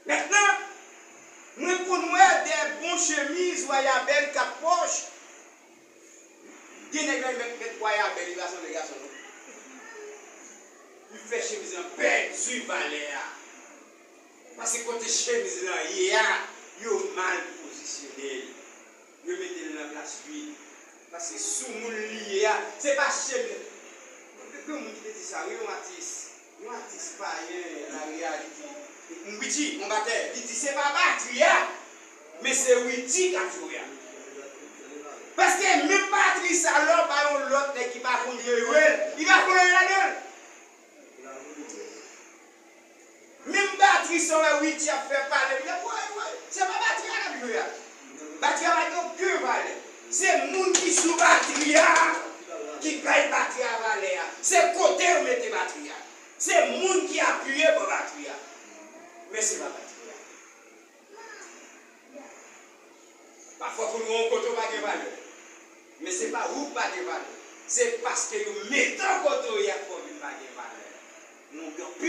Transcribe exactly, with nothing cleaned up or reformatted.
Mentnan, mwen konn wè de bon chemiz wayabèl kat pòch. Gen nèg nan mèt, mèt wayabèl, li pa sanble gason non. Li fè chemiz lan pèdi valè a. Paske kote chemiz lan ye a, yo mal pozisyone l. Yo mete l nan plas vid. Paske sou moun li ye a, se pa chemiz. Gen moun ki te di sa, wi, yon atis. Yon atis payen, lareyalite. Widy, yon batè, li di se pa batri a, men se Widy k ap jwe a. Paske menm batri sa, lè w ba yon lòt nèg ki pa konn jwe, jwe l, li pa konn anyen ladan l. Menm batri sa w wè Widy ap fè pale, m di, woy, woy, se pa batri a l ap jwe a. Batri a pa gen okenn valè. Se moun ki sou batri a ki bay batri a valè a. Se kote yo mete batri a. Se moun ki apiye bò batri a. Men se pa batri a. Pafwa pou nou yon kote w pa gen valè. Men se pa ou k pa gen valè. Se paske yo mete w kote w ye a k fè w vin pa gen valè. Nou gen anpil